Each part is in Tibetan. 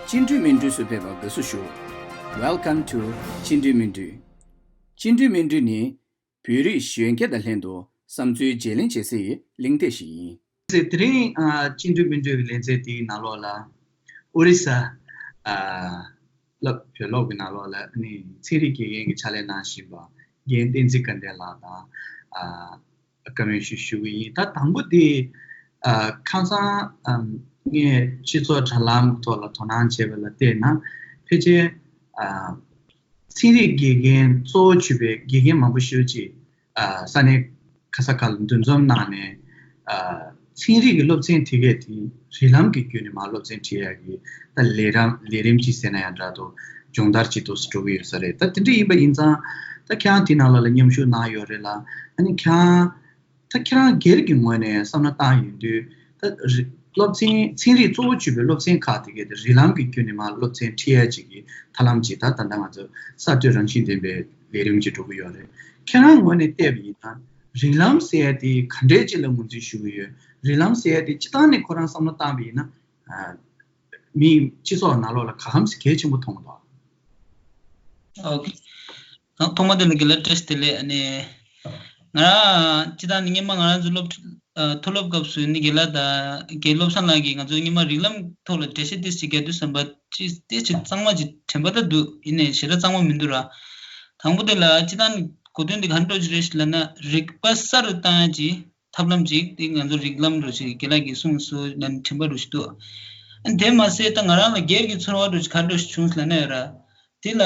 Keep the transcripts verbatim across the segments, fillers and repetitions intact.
ཕྱི་འབྲེལ་མི་འབྲེལ་སུ་ཕེབས་པ་དགའ་བསུ་ཞུ། Welcome to ཕྱི་འབྲེལ་མི་འབྲེལ། ཕྱི་འབྲེལ་མི་འབྲེལ་ནི། བོད་རིགས་གཞོན་སྐྱེས་དང་ལྷན་དུ་བསམ་ཚུལ་བརྗེ་ལེན་བྱེད་སའི་གླེང་སྟེགས་ཤིག་ཡིན། དེ་རིང་ཕྱི་འབྲེལ་མི་འབྲེལ་གྱི་ལེ་ཚན་དེའི་ནང་ལོགས་ལ། ཨོ་རི་ས། ཨ། སློབ་བོད་སློབ་ཀྱི་ནང་ལོགས་ལ་ནི་ཚན་རིག་དགེ་རྒན་གྱི་ཕྱག་ལས་གནང་བཞིན་པ་རྒན་བསྟན་འཛིན་དགའ་ལྡན་ལགས་དང་། ཨ། བཀའ་མོལ་ཞུ་ཞུ་གི་ཡིན། ད་དང་པོ་དེ། ཨ། ཁ་སང་། ཨམ། ངས་སྤྱི་ཚོགས་དྲ་ལམ་ཐོག་ལ་དོ་སྣང་བྱས་པ་ལ་བལྟས་ན། ཕལ་ཆེར། ཨ། ཚན་རིག་དགེ་རྒན་གཙོ་བོ་གྱུར་པའི་དགེ་རྒན་མང་པོ་ཞིག་ཅིག་ཨ། ས་གནས་ག་ས་ག་ལ་འདུ་འཛོམས་གནང་ནས། ཨ། ཚན་རིག་གི་སློབ་ཚན་དེ་གས་དེ་རིགས་ལམ་གྱི་བརྒྱུད་ནས་མར་སློབ་ཚན་ཁྲིད་ཡག་གི་ད་ལས་རིམ་ལས་རིམ་ཅིག་ཟེར་ན་ཡང་འདྲ་འདུག་སྦྱོང་བརྡར་ཅིག་ཏུ་འགྲོ་གི་ཡོད་ས་རེད། ད་དེ་འདྲ་ཡིན་པ་ཡིན་ཙང་ད་ཁྱེད་རང་དེ་ནང་ལ་ལ་མཉམ་ཞུགས་གནང་ཡོད་རེད་ལ། ཨ་ནི་ཁྱེད་རང་ད་ཁྱེད་རང་སྒེར་གྱི་ངོས་ནས་བསམ་བློ་བཏང་ཡོང་དུས། ད་རི་སློབ་ཚན་ཚན་རིག་གཙོ་བོ་གྱུར་པའི་སློབ་ཚན་ཁག་དེ་གའི་དེ་རིགས་ལམ་གྱི་བརྒྱུད་ནས་མར་སློབ་ཚན་ཁྲིད་ཡ་ཅིག་གི་ཐབས་ལམ་ཅིག་ད་ད་ལྟ་ང་ཚོ་གསར་གཏོད་རང་བཞིན་ལྡན་པའི་ལས་རིམ་ཅིག་འགྲོ་གི་ཡོད་རེད། ཁྱེད་རང་ངོས་ནས་བལྟས་པ་ཡིན་ན་རིགས་ལམ་ཟེར་ཡ་དེ་ག་འདྲའི་ཅིག་ལ་ངོས་འཛིན་ཞུ་གི་ཡོད། རིགས་ལམ་ཟེར་ཡ་དེ་སྤྱི་བཏང་ནས་ཁོ་རང་བསམ་བློ་བཏང་པ་ཡིན་ན། ཨ། མིའི་སྤྱི་ཚོགས་ནང་ལོགས་ལ་ག་འཚམ་ཞིག་གལ་ཆེན་པོ་མཐོང་གི་འདུག་ཨོ་ཁེ། ཐོག་ཐོག་མ་དེ་ལ་དགེ་ལགས་བཀྲ་ཤིས་བདེ་ལེགས། ཨ་ནི། ང་རང་སྤྱི་བཏང་ནས་སྔོན་མ་ང་རང་ཚོ་སློབ་ཨ་མཐོ་སློབ་སྐབས་སུ་ནི་དགེ་ལགས་དང་དགེ་བློ་བཟང་ལགས་ཀྱིས་ང་ཚོ་སྔོན་མ་རིགས་ལམ་ཐོག་ལ་འགྲེལ་བཤད་ཏོག་ཙམ་རྒྱག་དུས་ཙམ་པ་ཅི་ཏོག་ཙམ་གཙང་མ་ཅིག་དྲན་པ་ད་འདུག་ཡིན་ནའི་ཞེ་དྲག་གཙང་མ་མི་འདུག་ར། དང་པོ་དེ་ལ་སྤྱི་བཏང་ནས་གོ་དོན་དེ་ག་འདྲ་ཅིག་རེད་ཞེས་ལབ་ན། རིག་པ་གསར་དུ་བཏང་ཡ་ཅིག་ཐབས་ལམ་ཅིག་དེ་ང་ཚོ་རིགས་ལམ་འདྲ་ཅིག་དགེ་ལགས་ཀྱིས་གསུངས་སོང་ལབ་ནས་དྲན་པ་འདྲ་ཅིག་འདུག་ཨ་ནི་དེ་མ་ཟད་ད་ང་རང་ལ་སྒེར་གྱི་ཚོར་བ་འདྲ་ཅིག་ག་འདྲ་ཞིག་བྱུང་ལབ་ན་ཡ་ར། དེ་ལ།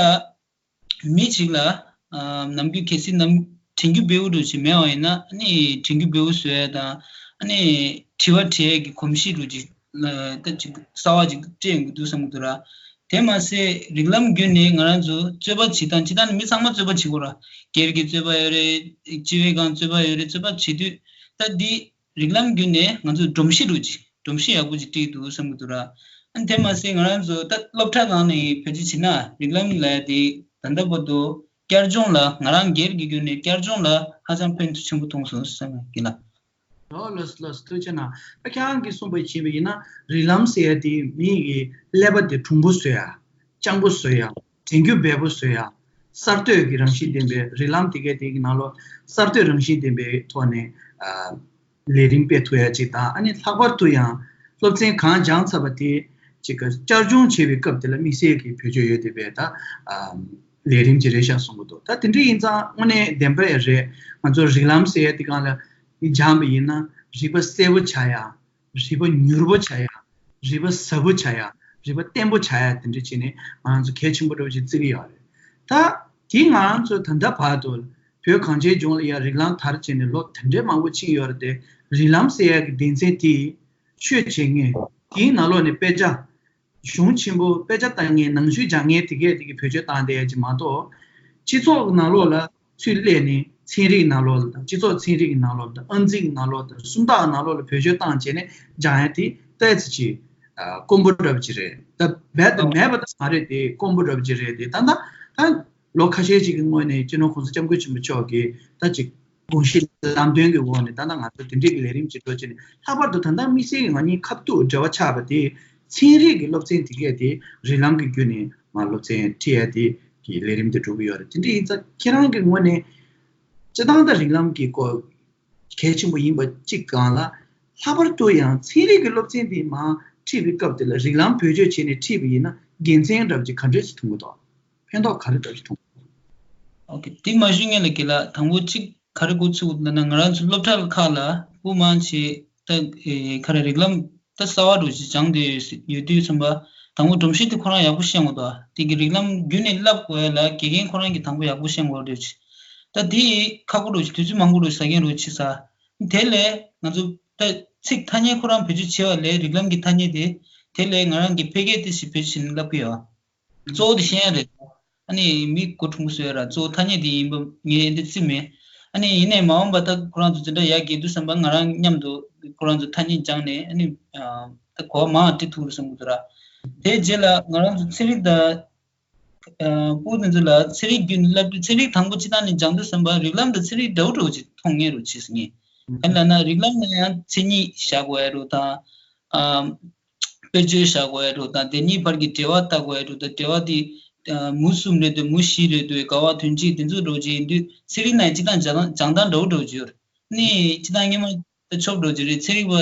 མི་གཅིག་ལ། ཨ། ནམ་རྒྱུན་གལ་སྲིད་ནམ་དྲན་རྒྱུ་བེའུ་འདྲ་ཅིག་མེད་པ་ཡིན་ན། ཨ་ནི་དྲན་རྒྱུ་བེའུ་བཟོ་ཡ་དང་། ཨ་ནི་དྲི་བ་དྲི་ཡ་གི་གོམས་གཤིས་འདྲ་ཅིག་ལ་ད་ཅིག་གསར་པ་ཅིག་སྤྲད་ཡོང་གི་འདུག་བསམ་གྱི་འདུག་ར། དེ་མ་ཟད་རིགས་ལམ་བརྒྱུད་ནས་ང་རང་ཚོ་རྩོད་པ་བྱེད་སྟངས། སྤྱིར་བཏང་ནི་མི་ཚང་མ་རྩོད་པ་བྱེད་དགོས་ར། སྒེར་གྱི་རྩོད་པ་ཡོད་རེད། སྤྱི་པའི་སྒང་རྩོད་པ་ཡོད་རེད། རྩོད་པ་བྱེད་དུས་ད་འདི་རིགས་ལམ་བརྒྱུད་ནས་ང་ཚོ་སྒྲོམ་གཞི་འདྲ་ཅིག་སྒྲོམ་གཞི་ཡག་པོ་ཅིག་བསྒྲིགས་འདུག་བསམ་གྱི་འདུག་ར། ཨ་ནི་དེ་མ་ཟད་ང་རང་ཚོ་ད་སློབ་གྲྭ་ནང་ནས་བེད་སྤྱོད་བྱེད་ན་རིགས་ལམ་ལབ་ཡ་དེ་ད་ལྟ་བར་དུ་བསྐྱར་སྦྱོང་ལ། ང་རང་སྒེར་གྱི་བརྒྱུད་ནས་བསྐྱར་སྦྱོང་ལ་ཧ་ཅང་ཕན་ཐོགས་ཆེན་པོ་མཐོང་སོང་བསམ་གྱི་ལགས། ཨོ་ལགས་སོ་ལགས་སོ། ཐུགས་རྗེ་གནང་། ད་ཁྱེད་རང་གིས་གསུངས་པ་བྱས་པ་ཡིན་ན་རིགས་ལམ་ཟེར་ཡ་དེ་མི་གི་ཀླད་པ་དེ་གྲུང་པོ་བཟོ་ཡ། སྤྱང་པོ་བཟོ་ཡ། དྲན་རྒྱུ་འབེལ་པོ་བཟོ་ཡ། གསར་གཏོད་ཀྱི་རང་བཞིན་ལྡན་པའི་རིགས་ལམ་དེ་གའི་དེ་གི་ནང་ལོགས་གསར་གཏོད་རང་བཞིན་ལྡན་པའི་ཐོག་ནས། ཨ། ལས་རིམ་སྤེལ་ཐུབ་ཡ་ཅིག་དང་། ཨ་ནི་ལྷག་པར་དུ་ཡང་སློབ་ཚན་གང་སྦྱངས་ཚར་བ་དེ་ཅིག་གི་བསྐྱར་སྦྱོང་བྱེད་པའི་སྐབས་དེ་ལ་དམིགས་བསལ་གྱི་བེད་སྤྱོད་ཡོད་བསྡད་པའི་ད། ཨ། ལས་རིམ་ཅིག་རེད་ཤག་གསུང་གི་འདུག་ད་དེ་འདྲ་ཡིན་ཙང་དངོས་གནས་བདེན་པ་ཡང་རེད། ང་ཚོ་རིགས་ལམ་ཟེར་ཡ་དེ་སྒང་ལ་སྦྱངས་པ་ཡིན་ན་རིག་པ་གསལ་པོ་ཆགས་ཡ། རིག་པ་མྱུར་པོ་ཆགས་ཡ། རིག་པ་ཟབ་པོ་ཆགས་ཡ། རིག་པ་བརྟན་པོ་ཆགས་ཡ། དེ་འདྲ་བྱས་ནས་ང་ཚོ་གལ་ཆེན་པོ་འདྲ་བོ་ཅིག་བརྩི་གི་ཡོད་རེད། ད་དེ་ང་ཚོ་ད་ལྟ་བར་དུ་བོད་གངས་ཅན་ལྗོངས་ལ་ཡ་རིགས་ལམ་དར་བྱས་ནས་ལོ་དེ་འདྲའི་མང་པོ་ཕྱིན་ཡོད་རེད་དེ། རིགས་ལམ་ཟེར་ཡ་གི་སྡེ་ཚན་དེ་ཆོས་བྱེད་མཁན། དེའི་ནང་ལོགས་ནས་དཔེ་ཆ་གཞུང་ཆེན་པོ་དཔེ་ཆ་ལྟ་མཁན། ནང་ཆོས་སྦྱང་མཁན་དེ་གས་དེ་གི་བེད་སྤྱོད་བཏང་བསྡད་ཡ་ཅིག་མ་གཏོགས། སྤྱི་ཚོགས་ནང་ལོགས་ལ་ཚུར་སླེབས་ནས་ཚན་རིག་ནང་ལོགས་ལ་དང་། སྤྱི་ཚོགས་ཚན་རིག་གི་ནང་ལོགས་ལ་དང་། ཨང་རྩིས་ཀྱི་ནང་ལོགས་དང་། སུམ་རྟགས་ནང་ལོགས་ལ་བེད་སྤྱོད་བཏང་བྱས་ནས་སྦྱང་ཡ་དེ་ཏོག་ཙམ་ཅིག་ཨ། དཀོན་པོ་འདྲ་པོ་ཅིག་རེད། ད་རྦད་དེ་མེད་པ་ད་མ་རེད་དེ། དཀོན་པོ་འདྲ་པོ་ཅིག་རེད་དེ། ད་ད་ད་ལོ་ཁ་ཤས་ཅིག་གི་སྔོན་ནས་སྤྱི་ནོར་༸གོང་ས་༸སྐྱབས་མགོན་ཆེན་པོ་མཆོག་གིས་ད་ཅིག་དགོངས་གཞི་ལམ་སྟོན་གྱི་འོག་ནས་ད་ལྟ་ང་ཚོ་དེ་འདྲའི་གི་ལས་རིམ་ཅིག་འགྲོ་བྱས་ནས། ལྷག་པར་དུ་ད་ལྟ་དམིགས་བསལ་གྱི་ང་གཉིས་ཁ་ཐུག་འབྲེལ་བ་ཆགས་པ་དེ་ཚན་རིག་གི་སློབ་ཚན་དེ་གས་དེ་རིགས་ལམ་གྱི་བརྒྱུད་ནས་མར་སློབ་ཚན་ཁྲིད་ཡ་དེ་གི་ལས་རིམ་དེ་འགྲོ་གི་ཡོད་རེད། དེ་འདྲ་ཡིན་ཙང་ཁྱེད་རང་གི་ངོས་ནས་སྤྱིར་བཏང་ད་རིགས་ལམ་གྱི་སྐོར་གལ་ཆེན་པོ་ཡིན་པ་གཅིག་སྒང་ལ། ལྷག་པར་དུ་ཡང་ཚན་རིག་གི་སློབ་ཚན་དེ་མར་ཁྲིད་པའི་སྐབས་དེ་ལ་རིགས་ལམ་བེད་སྤྱོད་བྱས་ནས་ཁྲིད་པ་ཡིན་ན་དགེ་མཚན་འདྲ་པོ་ཅིག་ག་འདྲ་ཞིག་མཐོང་གི་འདུག་ཕན་ཐོགས་ག་རེ་འདྲ་ཞིག་མཐོང་གི་འདུག་ཨོ་ཁེ། དེ་མ་ཞུས་སྔོན་ལ་དགེ་ལགས་དང་པོ་གཅིག་ག་རེ་འགོ་ཚུགས་ལབ་ན། ང་རང་ཚོ་སློབ་གྲྭ་ཁག་ལ་སྤུ་མང་ཆེ་ད་ཨེ་ག་རེ་རིགས་ལམ་ད་གསར་པ་འདྲ་ཞིག་སྦྱངས་བསྡད་ཡོད་དུས་ཙམ་པ། དང་པོ་སྒྲོམ་གཞི་དེ་ཁོ་རང་ཡག་པོ་ཤེས་དགོས་འདུག་དེ་གི་རིགས་ལམ་བརྒྱུད་ནས་བསླབ་དགོས་ཡ་ལ་དགེ་རྒན་ཁོ་རང་གིས་དང་པོ་ཡག་པོ་ཤེས་དགོས་འདྲ་ཞིག་ད་དེ་ཁག་པོ་འདྲ་ཞིག་དུས་ཚོད་མང་པོ་འདྲ་ཞིག་ཟ་མཁན་འདྲ་ཞིག་ཆགས་ས། དེ་ལས་ང་ཚོ་ད་ཚིག་ཐ་སྙད་ཁོ་རང་བེད་སྤྱོད་བྱས་པ་ལས་རིགས་ལམ་གྱི་ཐ་སྙད་དེ། དེ་ལས་ང་རང་གིས་ཕལ་སྐད་དེ་ཞིག་བེད་སྤྱོད་བྱས་ནས་བསླབ་ཀྱི་ཡོད། གཙོ་བོ་དེ་ཤེས་ཡ་རེད། ཨ་ནི་མི་མགོ་ཁྲུང་བཟོ་ཡ་ར་གཙོ་བོ་ཐ་སྙད་དེ་ཡིན་པ་ངས་འདི་རྩིས་མེད། ཨ་ནི་ཡིན་ནའི་མ་འོངས་པ་ད་ཁོ་རང་ཚོ་འཛིན་གྲྭ་ཡར་རྒྱས་དུས་ཙམ་པ་ང་རང་མཉམ་དུ་ཁོ་རང་ཚོ་ཐ་སྙད་སྦྱངས་ནས། ཨ་ནི་ཨ་ད་གོ་བ་མང་བ་འདྲི་ཐུབ་རེད་བསམ་གྱི་འདུག་ར། དེའི་རྗེས་ལ་ང་རང་ཚོ་ཚན་རིག་དང་ཨ་སྤུ་དེ་ཚོ་ལ་ཚན་རིག་བརྒྱུད་ནས་བསླབ་དུས། ཚན་རིག་དང་པོ་སྤྱིར་བཏང་ནས་སྦྱང་དུས་ཙམ་པ་རིགས་ལམ་དང་ཚན་རིག་འདྲ་བོ་འདྲ་བོ་ཅིག་མཐོང་ངེས་རུ་བྱས་སོང་ངས། ག་རེ་ལབ་ན་རིགས་ལམ་ལ་ཡང་མཚན་ཉིད་བཞག་དགོས་ཡ་རུ་དང་། ཨ། དཔེར་བརྗོད་བཞག་དགོས་ཡ་འགྲོ་དང་དེ་གཉིས་བར་གྱི་འབྲེལ་བ་ལྟ་དགོས་ཡ་འགྲོ་དང་འབྲེལ་བ་དེ་མུ་གསུམ་རེད་འདུག་མུ་བཞི་རེད་འདུག་དགའ་བ་དོན་གཅིག་དེ་ཚོ་འགྲོ་བྱེད་ཡིན་དུས་ཚན་རིག་ནང་སྤྱི་དང་སྦྱང་སྦྱང་སྟངས་འདྲ་བོ་འགྲོ་བྱེད་ཡོད། ནི་སྤྱི་དང་སྔོན་མ་ད་ཆོབ་འགྲོ་བྱེད་རེད། ཚན་རིག་པ་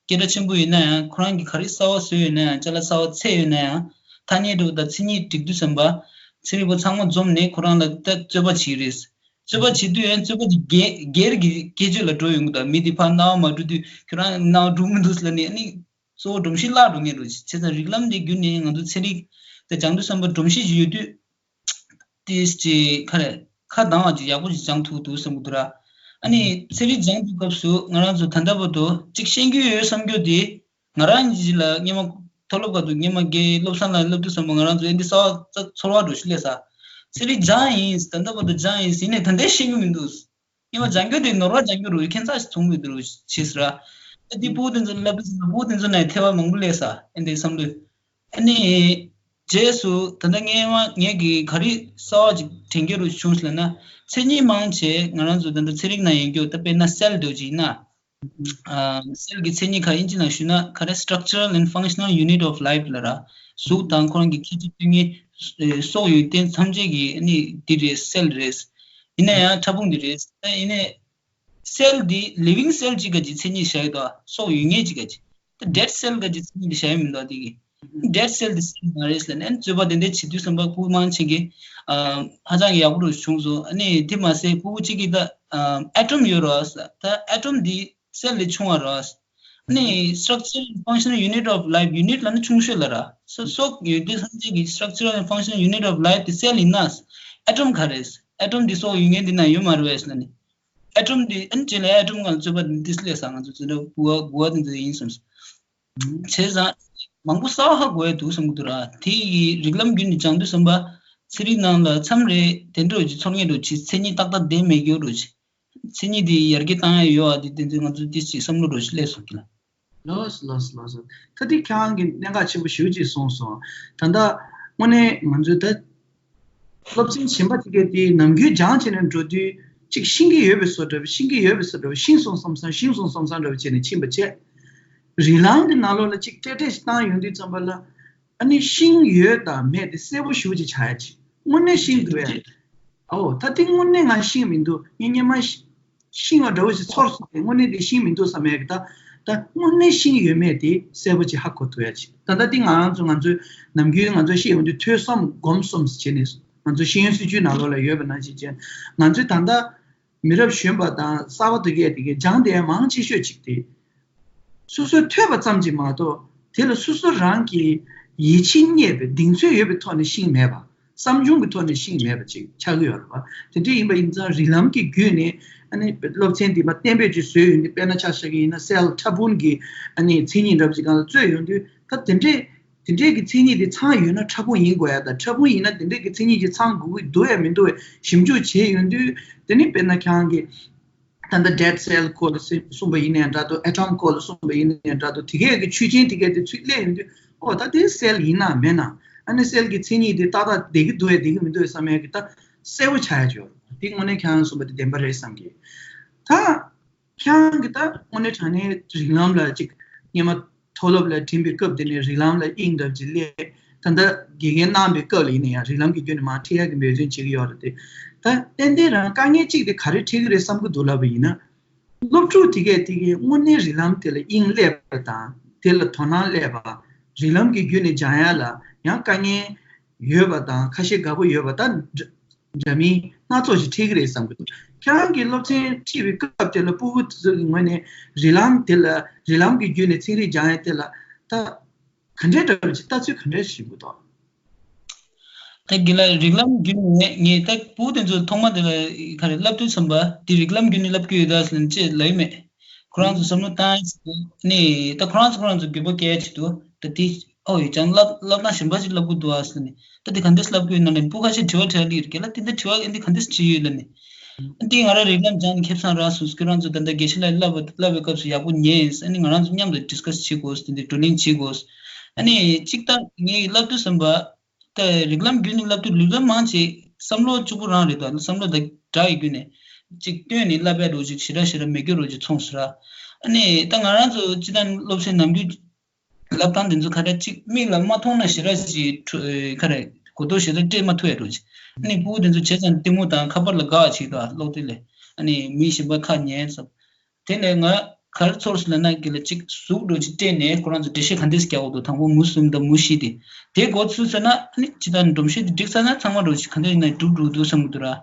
སྐད་གྲགས་ཆེན་པོ་ཡིན་ན་ཡང་ཁོ་རང་གིས་ག་རེ་གསར་བ་བཟོས་ཡོད་ན་ཡང་ཅ་ལག་གསར་བ་བཙལ་ཡོད་ན་ཡང་ཐ་སྙད་འགྲོ་དང་མཚན་ཉིད་སྒྲིག་དུས་ཙམ་པ་ཚན་རིག་པ་ཚང་མ་འཛོམས་ནས་ཁོ་རང་ལ་ད་རྩོད་པ་བྱེད་ཀྱི་རེད། རྩོད་པ་བྱེད་དུས་ཡང་རྩོད་པ་དེ་སྒེར་སྒེར་གྱི་སྐད་ཆ་ལ་འགྲོ་ཡོང་གི་འདུག་མི་དེ་ཕར་སྣང་བ་མ་འགྲོ་དུས་ཁྱོད་རང་སྣང་བ་འགྲོ་མི་འདུག་ཟེར་ལབ་ནས་ཨ་ནི་གཙོ་བོ་སྒྲོམ་གཞི་བརླག་འགྲོ་ངེས་འགྲོ་བྱེད་བྱས་ཙང་རིགས་ལམ་དེ་བརྒྱུད་ནས་ང་ཚོ་ཚན་རིག་དེ་སྦྱང་དུས་ཙམ་པ་སྒྲོམ་གཞི་ཅིག་ཡོད་དུས་ཏིས་ཅིག་ཁ་རེ་ཁ་གདངས་པ་ཅིག་ཡག་པོ་ཅིག་སྦྱང་ཐུབ་འདུག་བསམ་གི་འདུག་ར། ཨ་ནི་ཚན་རིག་སྦྱང་དུས་སྐབས་སུ་ང་རང་ཚོ་ད་ལྟ་བར་དུ་ཅིག་ཤེས་རྒྱུ་ཡོད་བསམ་རྒྱུ་དེ། ང་རང་གཉིས་ལ་སྔོན་མ་མཐོ་སློབ་སྐབས་དུ་སྔོན་མ་དགེ་སློབ་ཚང་ལ་སློབ་དུས་ཙམ་པ་ང་རང་ཚོ་ཨེ་འདི་གསར་བ་ཚོར་བ་འགྲོ་ཞིག་སླེབས་ས། ཚན་རིག་སྦྱངས་ཡིན་ད་ལྟ་བར་དུ་སྦྱངས་ཡིན་ཟིན་ནས་ད་ལྟའི་ཤེས་ཀྱི་མི་འདུག་སྔོན་མ་སྦྱང་རྒྱུ་དེ་ནོར་བ་སྦྱང་རྒྱུ་རུ་ཁྱད་མཚར་ཞིག་མཐོང་གི་འདུག་ཞེས་ཟེར། ཨེ་འདི་ཕྲུ་གུ་དེ་ཚོ་སློབ་དུས་ཙམ་པ་ཕྲུ་གུ་དེ་ཚོ་ནས་ཐེ་བ་མང་པོ་སླེབས་ས་ཨེ་འདི་བསམ་དུས། ཨ་ནི། རྗེས་སུ་ད་ལྟ་ངས་མ་ངས་ཀྱི་ག་རེ་གསར་བ་ཅིག་དྲན་རྒྱུ་རུ་བྱུང་ཟེར་ན། མཚན་ཉིད་མང་ཆེ་ང་རང་ཚོ་ད་ལྟ་ཚན་རིག་ནང་ཡོད་རྒྱུ་ད་དཔེར་ན་སེལ་འདྲ་ཅིག་ཡིན་ན། ཨ་སེལ་གྱི་མཚན་ཉིད་ག་ཨིན་ཇི་ནང་ཞུས་ན་ག་རེ་Structural and Functional Unit of Life ལབ་ར། གཟུགས་དང་ཁོ་རང་གི་ཁྱད་ཆོས་དེ་ངའི་སྲོག་ཡོད་དོན་ཐམས་ཅད་ཀྱི་ནི་འདི་རེད་སེལ་རེད། ཡིན་ན་ཡང་ཕྲ་ཕུང་འདི་རེད་ད་ཡིན་ནའི། སེལ་འདི་living cell གཅིག་ག་ཅིག་མཚན་ཉིད་བྱ་ཡི་དོ། སྲོག་ཡོད་མཁན་གཅིག་ག་ཅིག་ད་dead cell ག་ཅིག་མཚན་ཉིད་བྱ་ཡི་མི་འདུག་དེ་གི dead cell འདི་སེལ་མ་རེད་ཟེར་ནས་རྩོད་པ་དེ་འདྲ་བྱེད་དུས་ཙམ་པ་ཕྲུ་གུ་མང་ཆེ་གི་ཨ་ཧ་ཅང་གི་ཡག་པོ་རུ་བྱུང་སོང་། ཨ་ནི་དེ་མ་ཟད་ཕྲུ་གུ་གཅིག་གི་ད་ཨ་atom ཡོད་རོ། ད་atom འདི་སེལ་ལས་ཆུང་བ་རོ། ཨ་ནི་Structural and Functional Unit of Life unit ལ་ནི་ཆུང་ཤོས་ལ་ར། སྲོག་ཡོད་དུས་ཐམས་ཅད་ཀྱི་Structural and Functional Unit of Life དེ་སེལ་ཡིན་ན་atom ག་རེད། atom འདི་སྲོག་ཡོད་མཁན་འདི་ན་ཡོད་མ་རེད་ཟེར་ནས། atom འདི་ཨན་ཅེ་ལ་atom གང་རྩོད་པ་འདི་སླེབས་ས་ང་ཚོ་ཚོ་འདྲ་གོ་བ་གོ་བ་འདི་ཚོ་ཡིན་བསམ་སོང་། བྱས་ཙང་མང་པོ་གསར་བ་ཧ་གོ་ཡ་འདུག་བསམ་གི་འདུག་ར། དེ་ཡི་རིགས་ལམ་བརྒྱུད་ནས་སྦྱང་དུས་ཙམ་པ་ཚན་རིག་ནང་ལ་མཚམས་རེ་དེ་འདྲ་ཅིག་ཚོར་ངེས་འགྲོ་ཅིག་མཚན་ཉིད་ཏག་ཏག་ལྡན་མེད་རྒྱུ་འགྲོ་ཅིག་མཚན་ཉིད་དེ་ཡར་རྒྱས་བཏང་ཡ་ཡོད་ཨ་དེ་དེ་ཚོ་ང་ཚོ་དེ་ཅིག་བསམ་བློ་འགྲོ་ཅིག་སླེབས་སོང་གི་ལ། ལོས་ལོས་ལོས། ད་དེ་ཁྱེད་རང་གིས་གནད་འགག་ཆེན་པོ་ཞེ་པོ་ཅིག་གསུངས་སོང་། ད་ལྟ་དངོས་གནས་ང་ཚོས་ད་སློབ་ཚན་གཞན་པ་དེ་གས་དེ་ནམ་རྒྱུན་སྦྱང་བྱས་ནས་འགྲོ་དུས་གཅིག་ཤེས་ཀྱི་ཡོད་པའི་བཟོ་འདྲ་བ་ཤེས་ཀྱི་ཡོད་པའི་བཟོ་འདྲ་བ་ཤེས་སོང་བསམ་བསམ་ཤེས་སོང་བསམ་བསམ་འདྲ་བ་བྱས་ནས་ཕྱིན་པ་བྱས། རིགས་ལམ་གྱི་ནང་ལོགས་ལ་གཅིག་ཏྲེ་ཏྲེ་ཞིག་བཏང་ཡོང་དུས་ཙམ་པ་ལ་ཨ་ནི་ཤེས་ཡོད་དང་མེད་དེ་གསལ་པོ་ཞེ་པོ་ཅིག་ཆགས་ཡ་ཅིག་དངོས་གནས་ཤེས་འདུག་ཡ། ཨོ་ད་དེ་དངོས་གནས་ང་ཤེས་མི་འདུག་ངས་སྔོན་མ་ཤེས་པ་འདྲ་བོ་ཞིག་ཚོར་སོང་སྟེ་དངོས་གནས་དེ་ཤེས་མི་འདུག་བསམ་ཡས་ཀྱི་ད་ད་དངོས་གནས་ཤེས་ཡོད་མེད་དེ་གསལ་པོ་ཅིག་ཧ་གོ་ཐུབ་ཡ་ཅིག་ད་ལྟ་དེ་ང་རང་ཚོ་ང་ཚོའི་ནམ་རྒྱུན་ང་ཚོ་ཤེས་ཡོང་དུས་ཐོས་བསམ་སྒོམ་གསུམ་ཟེར་བྱས་ནས་ང་ཚོ་ཤེས་ཡོན་སྲིད་བྱུས་ནང་ལོགས་ལ་ཡོད་པ་ནང་བཞིན་བྱས་ང་ཚོའི་ད་ལྟ་མི་རབས་གཞོན་པ་དང་གསར་པ་དེ་གས་དེ་གས་སྦྱང་བསྡད་ཡ་མང་ཆེ་ཤོས་ཅིག་དེ། སོ་སོས་ཐོས་པ་ཙམ་གྱིས་མ་གཏོགས་དེ་ལ་སོ་སོ་རང་གིས་ཡིད་ཆེས་རྙེད་པའི་གདེང་ཚོད་ཡོད་པའི་ཐོག་ནས་ཤེས་མེད་པ། བསམ་བྱུང་གི་ཐོག་ནས་ཤེས་མེད་པ་ཅིག་ཆགས་ཀྱི་ཡོད་རེད་པ། དེ་འདྲ་ཡིན་པ་ཡིན་ཙང་རིགས་ལམ་གྱི་བརྒྱུད་ནས་ཨ་ནི་སློབ་ཚན་འདི་མ་གཏན་འབེབས་ཅིག་བཟོས་ཡོང་དུས་དཔེར་ན་ཆ་བཞག་གི་ཡིན་ན་སེལ་ཕྲ་ཕུང་གི་ཨ་ནི་མཚན་ཉིད་འདྲ་པོ་ཅིག་སྒང་ལ་བཙོས་ཡོང་དུས་ད་དེ་འདྲས་དེ་འདྲས་ཀྱི་མཚན་ཉིད་དེ་ཚང་ཡོད་ན་ཕྲ་ཕུང་ཡིན་དགོས་ཡ་དང་ཕྲ་ཕུང་ཡིན་ན་དེ་འདྲས་ཀྱི་མཚན་ཉིད་ཅིག་ཚང་དགོས་ཀྱི་འདུག་ཡ་མི་འདུག་ཡ་ཞིབ་འཇུག་བྱས་ཡོང་དུས་དེ་ནི་དཔེར་ན་ཁྱེད་རང་གི་ད་ལྟ་dead cell སྐོར་ལ་གསུངས་པ་ཡིན་ནའི་འདྲ་འདུག atom སྐོར་ལ་གསུངས་པ་ཡིན་ནའི་འདྲ་འདུག་དེ་གས་ཀྱི་ཆོས་ཅན་དེ་གས་དེ་ཚུར་སླེབས་ཡོང་དུས་ཨོ་ད་དེ་སེལ་ཡིན་ན་མེད་ན་ཨ་ནི་སེལ་གྱི་མཚན་ཉིད་དེ་ཏག་ཏག་བསྡད་ཀྱི་འདུག་ཡ་བསྡད་ཀྱི་མི་འདུག་ཡ་བསམ་ཡ་གི་ད་གསལ་པོ་ཆགས་ཡ་ཅིག་ཡོད་རེད། དེ་དངོས་གནས་ཁྱེད་རང་གསུངས་པ་དེ་བདེན་པ་རེད་བསམ་གི། ད་ཁྱེད་རང་གི་ད་དངོས་གནས་དྲང་གནས་རིགས་ལམ་ལ་ཅིག་སྔོན་མ་མཐོ་སློབ་ལ་འགྲིམ་པའི་སྐབས་དེ་ནས་རིགས་ལམ་ལ་དབྱིངས་འདྲ་ཅིག་སླེབས། ད་ལྟ་དགེ་རྒན་གནང་བའི་སྐབས་ལ་ཡིན་ན་ཡང་རིགས་ལམ་གྱི་བརྒྱུད་ནས་མར་ཁྲིད་ཡག་གི་འབད་བརྩོན་བྱེད་ཀྱི་ཡོད་རེད་དེ། ད་ཏན་ཏན་རང་དཀའ་ངལ་གཅིག་དེ་ག་རེ་འཕྲད་ཀྱི་རེད་བསམ་གྱི་འདུག་ལབ་པ་ཡིན་ན། སློབ་ཕྲུག་དེ་གས་དེ་གས་དངོས་གནས་རིགས་ལམ་དེ་ལ་དབྱིངས་སླེབས་པ་དང་དེ་ལ་དོ་སྣང་སླེབས་པ། རིགས་ལམ་གྱི་བརྒྱུད་ནས་སྦྱང་ཡག་ལ་ཡང་དཀའ་ངལ་ཡོད་པ་དང་ཁ་ཞེ་དགའ་པོ་ཡོད་པ་ད། འདྲ་མིན་སྣ་ཚོགས་ཤིག་འཕྲད་ཀྱི་རེད་བསམ་གྱི་འདུག་ཁྱེད་རང་གིས་སློབ་ཚན་ཁྲིད་པའི་སྐབས་དེ་ལ་ཕྲུ་གུ་ཚོའི་ངོས་ནས་རིགས་ལམ་དེ་ལ་རིགས་ལམ་གྱི་བརྒྱུད་ནས་ཚན་རིག་སྦྱང་ཡ་དེ་ལ་ད་ག་འདྲའི་འདྲ་བའི་ལྟ་ཚུལ་ག་འདྲ་ཞིག་འདུག་ད་དགེ་ལགས་རིགས་ལམ་བརྒྱུད་ནས་ངས་ད་ཕྲུ་གུ་དེ་ཚོ་ཐོག་མ་དེ་ལ་ག་རེ་བསླབ་དུས་ཙམ་པ་དེ་རིགས་ལམ་བརྒྱུད་ནས་བསླབ་ཀྱི་ཡོད་ད་ཟེར་ནས་ཅེས་ལབ་ཡོད་མེད། ཁོ་རང་ཚོ་བསམ་བློ་བཏང་ཡ་ནས་ད་ཁོ་རང་ཚོ་ཁོ་རང་ཚོ་འགྱོད་པ་སྐྱེ་ཡ་ཆེད་དུ་ད་དེ། ཨོ་ཡོད་ཀྱང་བསླབ་བསླབ་སྟངས་གཞན་པ་ཞིག་བསླབ་དགོས་འདུག་ཨ་ཟེར་ནས་ད་དེ་ག་འདྲས་བསླབ་དགོས་ན་ལན་ཕྲུ་གུ་ཁ་ཤས་དྲི་བ་དྲི་བ་སླེབས་ཡོད་རེད་ལ་དེ་འདྲ་དྲི་བ་འདི་ག་འདྲས་དྲིས་ཡོད་ལ་ནི། འདི་ང་རང་རིགས་ལམ་སྦྱངས་ནས་ཁེ་བཟང་རག་སོང་ཁྱོད་རང་ཚོ་ད་ལྟ་དགེ་བཤེས་ལགས་བསླབ་པ་བསླབ་པའི་སྐབས་སུ་ཡག་པོ་ཉན་ཨ་ནི་ང་རང་ཚོ་མཉམ་དུ་ཌིས་ཀ་སི་བྱེད་དགོས་དེ་འདྲ་བགྲོ་གླེང་བྱེད་དགོས། ཨ་ནི་གཅིག་ད་ངས་བསླབ་དུས་ཙམ་པ་ད་རིགས་ལམ་བརྒྱུད་ནས་བསླབ་དུས་རིགས་ལམ་མང་ཆེ་བསམ་བློ་གཅིག་པུ་རང་རེད་ད་བསམ་བློ་ད་སྒྲ་ཡི་བརྒྱུད་ནས་གཅིག་བཏོན་ནས་བསླབ་པའི་རོ་གཅིག་ཞེ་དྲག་ཞེ་དྲག་མེད་རྒྱུ་རོ་གཅིག་མཚུངས་སུ་ར། ཨ་ནི་ད་ང་རང་ཚོ་སྤྱི་བཏང་སློབ་ཚན་ནམ་རྒྱུན། ལབ་སྟངས་དེ་ཚོ་ག་རེ་གཅིག་མིག་ལ་མ་མཐོང་ན་ཞེ་དྲག་ཅིག་ག་རེ་གོ་རྟོགས་ཞེ་དྲག་སྤྲད་མ་ཐུབ་ཡ་འགྲོ་ཅིག་ཨ་ནི་ཕྲུ་གུ་དེ་ཚོ་བྱས་ཙང་གཏི་མུག་དང་ཁ་པར་ལ་དགའ་བ་ཅིག་དང་ཀློག་དུས་ལས་ཨ་ནི་མི་གཞན་པ་ཁ་ཉན་བསམ། དེ་ནས་ང་ག་རེ་ཚོར་སོང་ལབ་ན་གི་ལ་གཅིག་གཟུགས་འགྲོ་ཅིག་སྤྲད་ནས་ཁོ་རང་ཚོ་འགྲེལ་བཤད་ག་འདྲས་རྒྱག་དགོས་འདུག་དང་པོ་མུ་གསུམ་དང་མུ་བཞི་དེ་དེ་འགོ་ཚུགས་ཟེར་ན་ཨ་ནི་ཅི་ལྟར་སྒྲོམ་གཞི་དེ་འགྲིག་ཚར་ན་ཚང་མ་འགྲོ་ཅིག་ག་འདྲས་ཡིན་ན་འགྲུབ་འགྲོ་འདུག་བསམ་གི་འདུག་ར།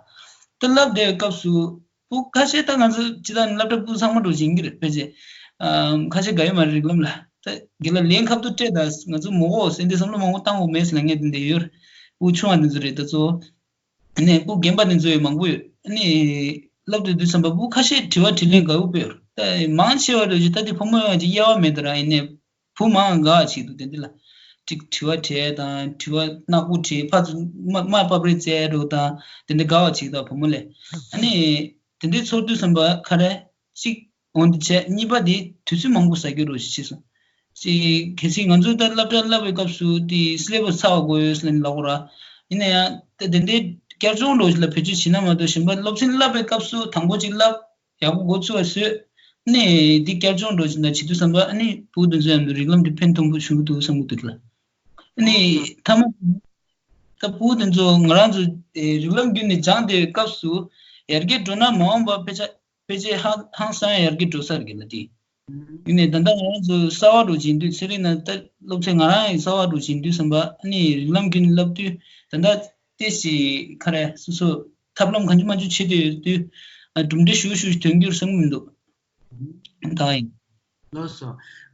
ད་ལབ་བསྡད་པའི་སྐབས་སུ། ཕྲུ་གུ་ཁ་ཤས་ད་ང་ཚོ་སྤྱི་བཏང་ནས་སློབ་གྲྭ་ཕྲུ་གུ་ཚང་མ་འགྲོ་བཞིན་གྱི་རེད་ཕལ་ཆེར། ཨམ་ཁ་ཤས་དགའ་ཡོད་མ་རེད་རིགས་ལམ་ལ། ད་དགེ་ལགས་ལན་ཁ་ཐུག་སྤྲད་དང་ང་ཚོ་མོ་གོ་སེ་འདི་བསམ་བློ་མང་པོ་བཏང་དགོས་མེད་ཟེར་ལབ་མཁན་དེ་འདྲ་ཡོད་རེད། ཕྲུ་གུ་ཆུང་བ་འདི་ཚོ་རེད་ད་ཚོ། ཨ་ནི་ཕྲུ་གུ་རྒན་པ་འདི་ཚོ་ཡོད་མང་པོ་ཡོད། ཨ་ནི་སློབ་གྲྭ་དུས་ཙམ་པ་ཕྲུ་གུ་ཁ་ཤས་དྲི་བ་དྲིས་ལན་དགའ་པོ་ཡོད་རེད། ད་མང་ཆེ་བ་རེད་ཅེ་ད་དེ་ཕོ་མོ་ཡོད་ཅེ་དབྱེ་བ་མེད་དུ་ར་ཡིན་ནའི། བུ་མང་དགའ་བ་ཞིག་འདུག་དེ་འདི་ལ། ཅིག་དྲི་བ་དྲིས་དང་དྲི་བ་ནག་པོ་དྲིས་ཕར་ཚུར་མ་མ་པབ་རེ་བཙལ་རོགས་དང་དེ་འདྲ་དགའ་བ་ཞིག་དང་བུ་མོ་ལས། ཨ་ནི། དེ་འདྲའི་ཚོར་དུས་ཙམ་པ་ག་རེ། གཅིག་འོང་དེ་བྱས་གཉིས་པ་དེ་དུས་ཚོད་མང་པོ་ཟ་རྒྱུ་རོ་ཞིག་བྱས་སོང་། ཅིག་གལ་སྲིད་ང་ཚོ་ད་སློབ་གྲྭ་བསླབ་པའི་སྐབས་སུ་དེ་སི་ལེ་བས་ཚར་བ་དགོས་ཡོད་ཟེར་ནས་ལབ་དགོས་ར། ཡིན་ན་ཡང་ད་དེ་འདྲའི་བསྐྱར་སྦྱོང་རོ་ཞིག་ལ་བེད་སྤྱོད་བྱེད་ན་མ་གཏོགས་གཞན་པ་སློབ་ཚན་བསླབ་པའི་སྐབས་སུ་དང་པོ་ཅིག་བསླབ། ཡག་པོ་འགོ་ཚུགས་པ་བཟོས། ནས་འདི་བསྐྱར་སྦྱོང་འགྲོ་བཞིན་དང་བྱེད་དུས་བསམ་པ་ཨ་ནི་ཕྲུ་གུ་དེ་ཚོ་ཡང་རིགས་ལམ་འདི་ཕན་ཐོགས་པོ་ཞུ་གི་འདུག་བསམ་གི་འདུག་ལ། ཨ་ནི་མཐའ་མ། ད་ཕྲུ་གུ་དེ་ཚོ་ང་རང་ཚོ་རིགས་ལམ་བརྒྱུད་ནས་སྦྱངས་བསྡད་པའི་སྐབས་སུ་ཡར་རྒྱས་འགྲོ་ན་མ་འོངས་པ་ཕལ་ཆེར་ཕལ་ཆེར་ཧང་ཧང་སང་ཡར་རྒྱས་འགྲོ་ས་རེད་ལ་དེ། ཡིན་ནའི་ད་ལྟ་ང་རང་ཚོ་གསར་པ་འགྲོ་བཞིན་དུས་ཚེ་རིང་ན་ད་སློབ་ཚན་ང་རང་ཡང་གསར་པ་འགྲོ་བཞིན་དུས་བསམ་པ་ཨ་ནི་རིགས་ལམ་བརྒྱུད་ནས་བསླབ་དུས་ད་ལྟ་ཏེ་ཞིག་ག་རེ་སོ་སོ། ཐབས་ལམ་གང་ཅི་མང་ཅི་བྱེད་དུ་ཡོད་དུས། གྲུབ་འབྲས་ཞུ་ཞུ་ཐོན་རྒྱུར་བསམ་གྱི་མི་འདུག་ད་ཡིན། ལགས་སོ།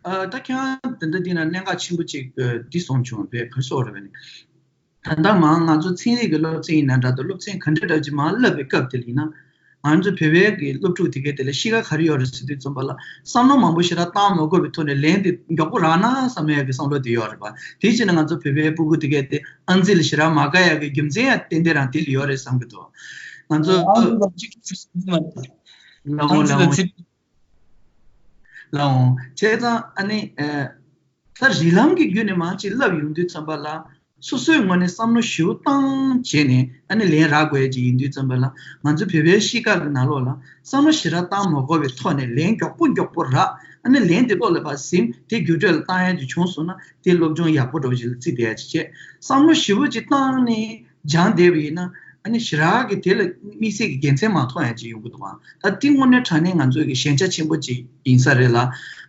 ཨ་ད་ཁྱེད་རང་དེ་འདྲ་འདི་ན་གནད་འགག་ཆེན་པོ་ཅིག་འདི་གསུངས་བྱུང་བས་ག་སོགས་རེད་བས་ནི། ད་ལྟ་མང་ང་ཚོ་ཚན་རིག་གི་སློབ་ཚན་ཡིན་ན་འདྲ་འདུག་སློབ་ཚན་ག་འདྲ་འདྲ་ཅིག་མང་བསླབ་པའི་སྐབས་དེ་ལ་ཡིན་ན། ང་ཚོ་བོད་པའི་གི་སློབ་ཕྲུག་དེ་གའི་དེ་ལ་གཤིས་ཀ་ག་རེ་ཡོད་རེད་ཟེར་དུས་ཙམ་པ་ལ་བསམ་བློ་མང་པོ་ཞེ་དྲག་བཏང་མ་དགོས་པའི་ཐོག་ནས་ལན་དེ་མགྱོགས་པོ་རག་ན་བསམ་ཡག་གི་བསམ་བློ་དེ་ཡོད་རེད་པ། དེ་བྱས་ན་ང་ཚོ་བོད་པའི་སྤུ་གུ་དེ་གའི་དེ་ཨང་རྩིས་ལ་ཞེ་དྲག་མ་དགའ་ཡག་གི་རྒྱུ་མཚན་ཡང་ཏན་ཏན་རང་དེ་ལ་ཡོད་རེད་བསམ་གི་འདུག་ང་ཚོ་ཨང་རྩིས་ལ་གཅིག་གཅིག་གཅིག་མ་རེད། ལའོ་ཨང་རྩིས་ལ་ལའོ་ཚིག་ལའོ་བྱས་ཙང་ཨ་ནི་ཨ། ད་རིགས་ལམ་གྱི་བརྒྱུད་ནས་མང་ཆེ་བསླབ་ཡོང་དུས་ཙམ་པ་ལ། སོ་སོའི་ངོས་ནས་བསམ་བློ་ཞིབ་བཏང་བྱས་ནས་ཨ་ནི་ལན་རག་དགོས་ཀྱི་ཡིན་དུས་ཙམ་པ་ལ། ང་ཚོ་བོད་པའི་གཤིས་ཀ་གི་ནང་ལོགས་ལ་བསམ་བློ་ཞེ་དྲག་བཏང་མ་དགོས་པའི་ཐོག་ནས་ལན་མགྱོགས་པོ་མགྱོགས་པོ་རག་ཨ་ནི་ལན་དེ་བློ་ལ་ཕར་ཟིན་དེ་རྒྱུ་འབྲས་ལ་བཏང་ཡ་ཅིག་བྱུང་སོང་ན་དེ་སློབ་སྦྱོང་ཡག་པོ་འདྲ་བོ་ཞིག་ལ་བརྩིས་བསྡད་ཡ་ཅིག་བྱས། བསམ་བློ་ཞིབ་པོ་ཅིག་བཏང་ནས་སྦྱངས་བསྡད་པ་ཡིན་ན་ཨ་ནི་ཞེ་དྲག་གི་དེ་ལ་དམིགས་བསལ་གྱི་དགེ་མཚན་མ་མཐོང་ཡ་ཅིག་ཡོང་གི་འདུག་ཨང་། ད་དེ་དངོས་གནས་དྲང་གནས་ང་ཚོའི་གི་ཞན་ཆ་ཆེན་པོ་ཅིག་ཡིན་ས་རེད་ལ།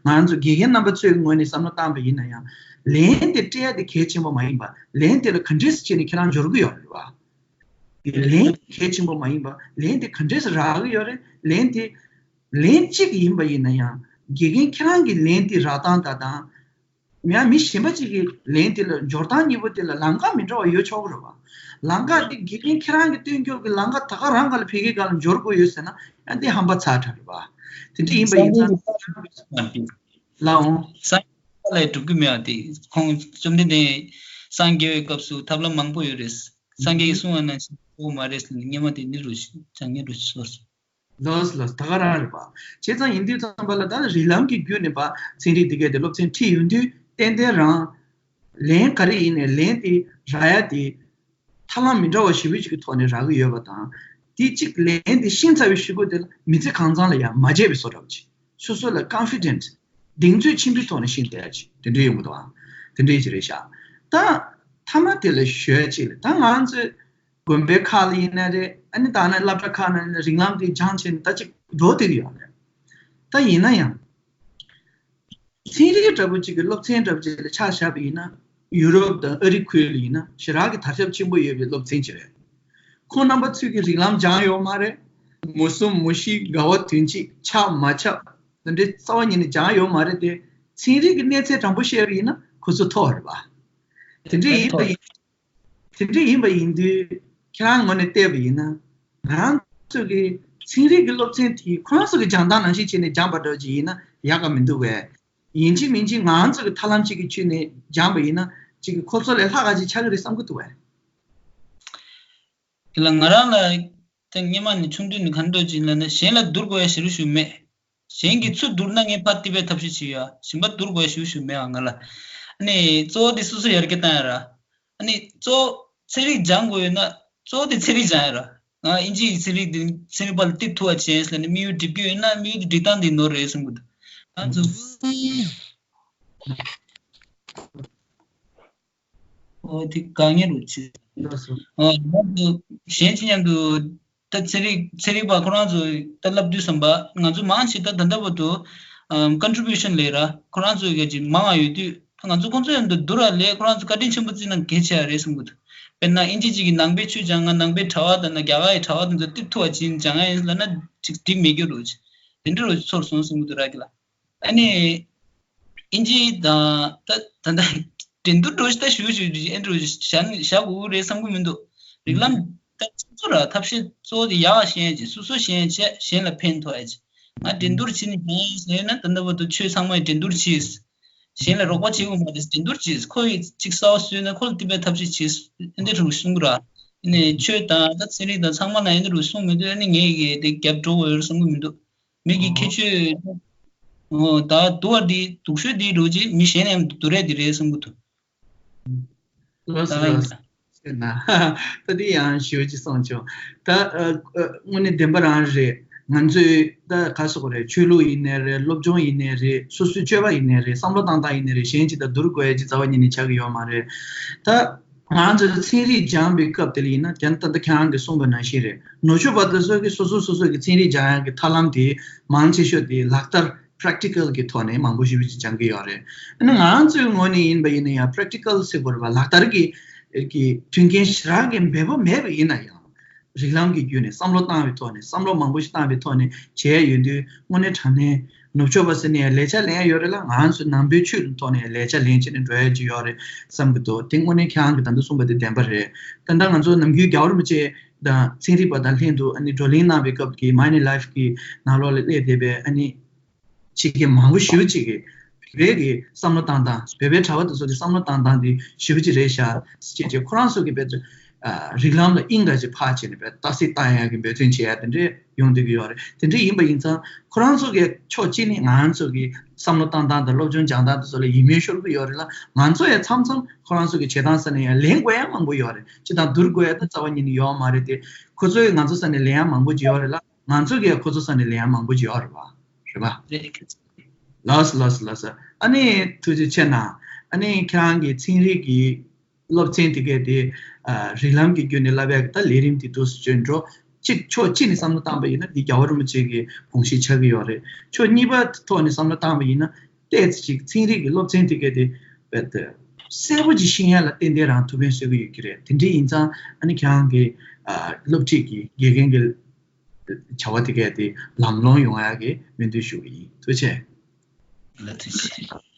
ང་ཚོ་དགེ་རྒན་རྣམ་པ་ཚོའི་ངོས་ནས་བསམ་བློ་བཏང་པ་ཡིན་ན་ཡང་། ལན་དེ་སྤྲད་ཡ་དེ་གལ་ཆེན་པོ་མ་ཡིན་པ། ལན་དེ་ལ་ག་འདྲས་སེ་བྱས་ནས་ཁྱེད་རང་འབྱོར་གི་ཡོད་རེད་བ། ལན་དེ་གལ་ཆེན་པོ་མ་ཡིན་པ། ལན་དེ་ག་འདྲས་སེ་རག་གི་ཡོད་རེད། ལན་དེ། ལན་གཅིག་ཡིན་པ་ཡིན་ན་ཡང་། དགེ་རྒན་ཁྱེད་རང་གི་ལན་དེ་རག་སྟངས་དང་དང་། ཡང་མི་གཞན་པ་གཅིག་གི་ལན་དེ་ལ་འབྱོར་སྟངས་གཉིས་པོ་དེ་ལ་ལམ་ཁ་མི་འདྲ་བ་ཡོད་ཆོག་གི་རེད་བ། ལམ་ཁ་དེ་དགེ་རྒན་ཁྱེད་རང་གི་སྟོན་རྒྱུ་གི་ལམ་ཁ་ད་ག་རང་ག་ལ་ཕ་གིའི་སྒང་ལ་འབྱོར་དགོས་ཡོད་ཟེར་ན་ཡང་དེ་ཧམ་པ་ཚ་དྲགས་རེད་བ། དེ་འདྲ་ཡིན་པ་ཡིན་ཙང་། ལའོ། སངས་རྒྱས་ལས་སྒྲུབ་ཀྱི་མེད་པ་དེ་ཁོང་བཅོམ་ལྡན་འདས་སངས་རྒྱས་པའི་སྐབས་སུ་ཐབས་ལམ་མང་པོ་ཡོད་རེད། སངས་རྒྱས་ཀྱིས་གསུངས་པ་ནང་བཞིན་གོ་མ་རེད་ཟེར་ནས་སྔོན་མ་དེ་ནི་རུ་ཅང་ངེས་རུ་སོ། ལགས་ལགས་ད་ག་རང་རེད་པ། བྱས་ཙང་ཡིན་དུས་ཙམ་པ་ལ་ད་རིགས་ལམ་གྱི་བརྒྱུད་ནས་པ་ཚན་རིག་འདི་གས་དེ་སློབ་ཚན་ཁྲིད་ཡོང་དུས་ཏན་ཏན་རང་ལན་ག་རེ་ཡིན་ནའི་ལན་དེ་རག་ཡ་དེ་ཐབས་ལམ་མི་འདྲ་བ་ཞེ་པོ་ཅིག་གི་ཐོག་ནས་རག་གི་ཡོད་པ་དང་། དེ་གཅིག་ལན་དེ་ཤེས་ཚར་བའི་གཞུག་གུ་དེ་ལ་མི་ཚེ་གང་ཚང་ལ་ཡང་མ་བརྗེད་པའི་བཟོ་འདྲ་བ་ཅིག་སོ་སོ་ལ་ཀོན་ཕི་ཌེན་ཊི་གདེང་ཚོད་ཆེན་པོའི་ཐོག་ནས་ཤེས་བསྡད་ཡ་ཅིག་དེ་འདྲ་ཡོང་གི་འདུག་ཨང་། དེ་འདྲ་ཅིག་རེད་ཤག་ད་མཐའ་མ་དེ་ལ་ཞུ་ཡ་ཅིག་ལ་ད་ང་ཚོས། དགོན་པའི་ཁག་ལ་ཡིན་ན་རེད། ཨ་ནི་ད་ནི་སློབ་གྲྭ་ཁག་ནང་ནས་རིགས་ལམ་དེ་སྦྱངས་བྱས་ནས་ད་ཅིག་འགྲོ་བསྡད་ཀྱི་ཡོད་རེད། ད་ཡིན་ན་ཡང་། ཚན་རིག་འདྲ་པོ་ཅིག་གི་སློབ་ཚན་འདྲ་པོ་ཅིག་ལ་ཆ་བཞག་པ་ཡིན་ན། ཡུ་རོབ་དང་ཨ་རི་ཁུལ་ལ་ཡིན་ན་ཞེ་དྲག་གི་དར་ཁྱབ་ཆེན་པོ་ཡོད་པའི་སློབ་ཚན་ཅིག་རེད། ཁོང་རྣམ་པ་ཚོས་ཀྱི་རིགས་ལམ་སྦྱངས་ཡོད་མ་རེད། མུ་གསུམ་མུ་བཞི་དགའ་བ་དོན་གཅིག་ཆགས་མ་ཆགས་དེ་འདྲའི་རྩ་བ་ཉིད་ནས་སྦྱངས་ཡོད་མ་རེད་དེ། ཚན་རིག་གི་གནས་ཚད་དྲང་པོ་བཤད་པ་ཡིན་ན་ཁོ་ཚོ་ཐོབ་རེད་པ། དེ་འདྲ་ཡིན་པ་ཡིན། དེ་འདྲ་ཡིན་པ་ཡིན་དུས་ཁྱེད་རང་ངོས་ནས་བལྟས་པ་ཡིན་ན། ང་རང་ཚོ་གི་ཚན་རིག་གི་སློབ་ཚན་དེ་ཁོ་རང་ཚོ་གི་སྦྱང་སྟངས་ནང་བཞིན་བྱས་ནས་སྦྱངས་པ་འདྲ་ཅིག་ཡིན་ན་ཡག་ག་མི་འདུག་བས། ཡིན་གཅིག་མིན་གཅིག་ང་རང་ཚོ་གི་ཐབས་ལམ་གཅིག་གི་བཅུད་ནས་སྦྱངས་པ་ཡིན་ན་གཅིག་གི་ཁོ་ཚོ་ལས་ལྷག་ག་ཅིག་ཆགས་ཀྱི་རེད་བསམ་གི་འདུག་བས། དེ་ལ་ང་རང་ལ་ད་སྔོན་མ་ནས་ཆུང་དུས་ནས་ག་འདྲ་ཅིག་ལབ་ན་གཞན་ལ་བསྡུར་དགོས་ཡ་ཞེ་པོ་ཞིག་མེད། གཞན་གྱིས་ཚུར་བསྡུར་ན་ངས་ཕར་གཏི་བས་ཐབས་ཤེས་བྱེད་ཡ། གཞན་པ་བསྡུར་དགོས་ཞུ་ཞུ་མེད་ཨ་ང་ལ། ཨ་ནི་གཙོ་བོ་དེ་སོ་སོ་ཡར་རྒྱས་བཏང་ཡ་ར། ཨ་ནི་གཙོ་བོ་ཚན་རིག་སྦྱང་དགོས་ཡོད་ན་གཙོ་བོ་དེ་ཚན་རིག་སྦྱང་ཡ་ར། ང་ཨིན་ཇི་ཡི་ཚན་རིག་དེ་ཚན་རིག་པ་ལ་གཏུག་ཐུབ་པ་བྱས་ཟེར་ནས་དམིགས་ཡུལ་སྒྲིག་རྒྱུ་ཡོད་ན་དམིགས་ཡུལ་དེ་སྒྲིག་སྟངས་དེ་ནོར་རེད་བསམ་གི་འདུག་ང་ཚོ། ཨོ་དེ་དཀའ་ངལ་རུ་ཆེ། ལགས་སོ། ཨོ་ང་ཚོ་གཞན་གཅིག་མཉམ་དུ་ད་ཚན་རིག་ཚན་རིག་པ་ཁོ་རང་ཚོ་ད་ལབ་དུས་ཙམ་པ་ང་ཚོ་མང་ཆེ་ད་ད་ལྟ་བར་དུ་ཨམ་contribution་ལས་ར་ཁོ་རང་ཚོ་གི་ཅིག་མང་བ་ཡོད་དུས་ང་ཚོ་ཁོང་ཚོ་མཉམ་དུ་བསྡུར་བ་ལས་ཁོ་རང་ཚོ་བཀའ་དྲིན་ཆེན་པོ་བརྩི་ན་གལ་ཆེ་བ་རེད་བསམ་གི་འདུག་དཔེར་ན་ཨིན་ཇི་གཅིག་གིས་ནང་པའི་ཆོས་སྦྱང་ང་ནང་པའི་གྲྭ་པ་དང་ན་རྒྱ་གར་གྱི་གྲྭ་པ་དང་ཚོ་ཏིག་ཐུ་བ་ཅིག་སྦྱང་ཡ་ཡིན་ལབ་ན་ཅིག་འགྲིག་མེད་རྒྱུ་རུ་ཅིག་དེ་འདྲ་རུ་ཚོར་སོང་བསམ་གི་འདུག་ར་གི་ལ། ཨ་ནི་ཨིན་ཇི་དང་ད་ད་ད་འགྲན་བསྡུར་འགྲོ་ཞིག་ད་ཞུ་ཞུ་ཨེ་འགྲོ་བཞག་བཞག་དགོས་རེད་བསམ་གི་མི་འདུག་རིགས་ལམ་ད་ཁྱེད་ཚོ་ར་ཐབས་ཤེས་གཙོ་བོ་དེ་ཡག་ཤེས་ཡ་ཅིག་སོ་སོ་ཤེས་ཡ་ཅིག་གཞན་ལ་ཕན་ཐོགས་ཡ་ཅིག་ང་འགྲན་བསྡུར་བྱེད་ནི་ཡང་ཟེར་ན་ད་ལྟ་བར་དུ་ཆོས་ཚང་མས་འགྲན་བསྡུར་བྱས། གཞན་ལ་རོགས་པ་བྱེད་དགོས་མ་རེད་འགྲན་བསྡུར་བྱས། ཁོ་ཡིས་ཅིག་གསར་པ་བཟོས་ན་ཁོ་ལ་བསྟུན་པའི་ཐབས་ཤེས་བྱས། ཨ་འདི་རུ་གསུང་གི་ར། ཨ་ནི་ཆོས་དང་ད་ཚན་རིག་དང་ཚང་མ་ལ་ཨ་འདི་རུ་གསུང་མི་འདུག་ཨ་ནི་ངས་ཀྱིས་དེ་རྒྱབ་འགྲོ་དགོས་ཡོད་བསམ་གི་མི་འདུག་མི་གི་ཁྱད་ཆོས་ད་སྡུག་པ་འདི་སྡུག་ཤོས་འདི་རུ་ཅིག་མི་གཞན་ནས་སྡུག་རེད་འདི་རེད་བསམ་གི་འདུག་ལགས་སོ་ལགས་སོ། ད་འདི་ཡང་ཞུ་ཅི་སོང་ཆོག་ད་དངོས་གནས་བདེན་པ་རང་རེད། ང་ཚོས་ད་ག་སོག་རེད། ཆོས་ལུགས་ཡིན་ནའི་རེད། སློབ་སྦྱོང་ཡིན་ནའི་རེད། སོ་སོའི་སྤྱོད་པ་ཡིན་ནའི་རེད། བསམ་བློ་བཏང་སྟངས་ཡིན་ནའི་རེད། གཞན་གཅིག་དང་བསྡུར་དགོས་ཡ་ཅིག་རྩ་བ་ཉིད་ནས་ཆགས་ཀྱི་ཡོད་མ་རེད། ད་ང་ཚོས་ཚན་རིག་སྦྱངས་པའི་སྐབས་དེ་ལ་ཡིན་ན་ཀྱང་ད་ལྟ་ཁྱེད་རང་གིས་གསུངས་པ་ནང་བཞིན་རེད། ནུབ་ཕྱོགས་པ་དེ་ཚོ་གིས་སོ་སོ་སོ་སོ་གི་ཚན་རིག་སྦྱང་ཡ་གི་ཐབས་ལམ་དེ་མང་ཆེ་ཤོས་དེ་ལག་བསྟར་practical་གི་ཐོག་ནས་མང་པོ་ཞེ་པོ་ཅིག་སྦྱང་གི་ཡོད་རེད། ཨ་ནི་ང་ཚོའི་ངོས་ནས་ཡིན་པ་ཡིན་ན་ཡང་practical་ཟེར་དགོས་རེད་པ། ལག་བསྟར་གྱི་གི་མཐུན་རྐྱེན་ཞེ་དྲག་གི་འབེལ་པོ་མེད་པ་ཡིན་ན་ཡང་རིགས་ལམ་གྱི་བརྒྱུད་ནས་བསམ་བློ་བཏང་བའི་ཐོག་ནས་བསམ་བློ་མང་པོ་ཞིག་བཏང་བའི་ཐོག་ནས་བྱས་ཡོད་དུས་དངོས་གནས་དྲང་གནས་ནུབ་ཕྱོགས་པ་ཟེར་ནས་ཡང་ལས་ཆ་ལེན་ཡ་ཡོད་རེད་ལ། ང་ཚོ་ནང་པའི་ཆོས་ཀྱི་ཐོག་ནས་ཡང་ལས་ཆ་ལེན་བྱས་ནས་འགྲོ་ཡ་ཅིག་ཡོད་རེད་བསམ་གྱི་འདུག་དེ་དངོས་གནས་ཁྱེད་རང་གིས་ད་ལྟ་གསུངས་པ་དེ་བདེན་པ་རེད། ད་ལྟ་ང་ཚོ་ནམ་རྒྱུན་རྒྱལ་བ་རིན་པོ་ཆེ་དང་ཚན་རིག་པ་དང་ལྷན་དུ་ཨ་ནི་བགྲོ་གླེང་གནང་བའི་སྐབས་ཀྱི་མ་ནི་ལའེ་ཕི་གི་ནང་ལོགས་ལ་སླེབས་བསྡད་པའི་ཨ་ནི་ཕྱི་རྒྱལ་མང་པོ་ཞེ་པོ་ཅིག་གིས་བོད་པའི་གི་བསམ་བློ་བཏང་སྟངས། བོད་པའི་གྲྭ་པ་དེ་ཚོ་གི་བསམ་བློ་བཏང་སྟངས་དེ་ཞེ་པོ་ཅིག་རེད་ཤག་ཅེས་བྱས་ཁོ་རང་ཚོ་གི་བོད་ཨ་རིགས་ལམ་ལ་དབྱིངས་འགའ་ཅིག་ཕར་བྱས་ནས་བོད་ཏག་སེ་བཏང་ཡག་གི་འབད་བརྩོན་བྱེད་ཡག་དེ་འདྲས་ཡོང་བསྡད་ཀྱི་ཡོད་རེད། དེ་འདྲས་ཡིན་པ་ཡིན་ཙང་ཁོ་རང་ཚོ་གི་ཕྱོགས་གཅིག་ནས་ང་ཚོ་གི་བསམ་བློ་བཏང་སྟངས་དང་སློབ་སྦྱོང་སྦྱང་སྟངས་དེ་ཚོ་ལ་ཡིད་སྨོན་ཤོར་གྱི་ཡོད་རེད་ལ། ང་ཚོ་ཡང་མཚམས་མཚམས་ཁོ་རང་ཚོ་གི་བྱེད་སྟངས་ས་ནས་ཡང་ལེན་དགོས་ཡག་མང་པོ་ཡོད་རེད། ཅི་དང་བསྡུར་དགོས་ཡག་ད་རྩ་བ་ཉིད་ནས་ཡོད་མ་རེད་དེ། ཁོ་ཚོ་ཡང་ང་ཚོ་ས་ནས་ལེན་ཡག་མང་པོ་ཅིག་ཡོད་རེད་ལ། ང་ཚོ་གིས་ཁོ་ཚོ་ས་ནས་ལེན་ཡག་མང་པོ་ཅིག་ཡོད་རེད་པ། རེད་པ། རེད། ལགས་སོ་ལགས་སོ་ལགས་སོ། ཨ་ནི་ཐུགས་རྗེ་ཆེ་གནང་། ཨ་ནི་ཁྱེད་རང་གི་ཚན་རིག་གི་སློབ་ཚན་དེ་གས་དེ་ཨ་རིགས་ལམ་གྱི་བརྒྱུད་ནས་བསླབ་ཡག་གི་ད་ལས་རིམ་དེ་འདུག་སེ་བྱོན་འགྲོ། གཅིག་ཕྱོགས་གཅིག་ནས་བསམ་བློ་བཏང་པ་ཡིན་ན་འདི་རྒྱལ་བ་རིན་པོ་ཆེ་གི་དགོངས་གཞི་ཆགས་ཀྱི་ཡོད་རེད། ཕྱོགས་གཉིས་པ་ཐོག་ནས་བསམ་བློ་བཏང་པ་ཡིན་ན་ཏོག་ཙམ་ཅིག་ཚན་རིག་གི་སློབ་ཚན་དེ་གས་དེ་རྦད་དེ་གསལ་པོ་ཅིག་ཤེས་ཡག་ལ་ཏན་ཏན་རང་ཐུགས་ཕན་གསོས་ཀྱི་ཡོད་ཀྱི་རེད། དེ་འདྲ་ཡིན་ཙང་ཨ་ནི་ཁྱེད་རང་གི་ཨ་སློབ་ཁྲིད་ཀྱི་དགེ་རྒན་གྱི་བྱ་བ་དེ་གས་དེ་ལམ་ལྷོང་ཡོང་ཡག་གི་སྨོན་འདུན་ཞུ་གི་ཡིན། ཐུགས་རྗེ་ཆེ། ལགས་ཐུགས་རྗེ་ཆེ།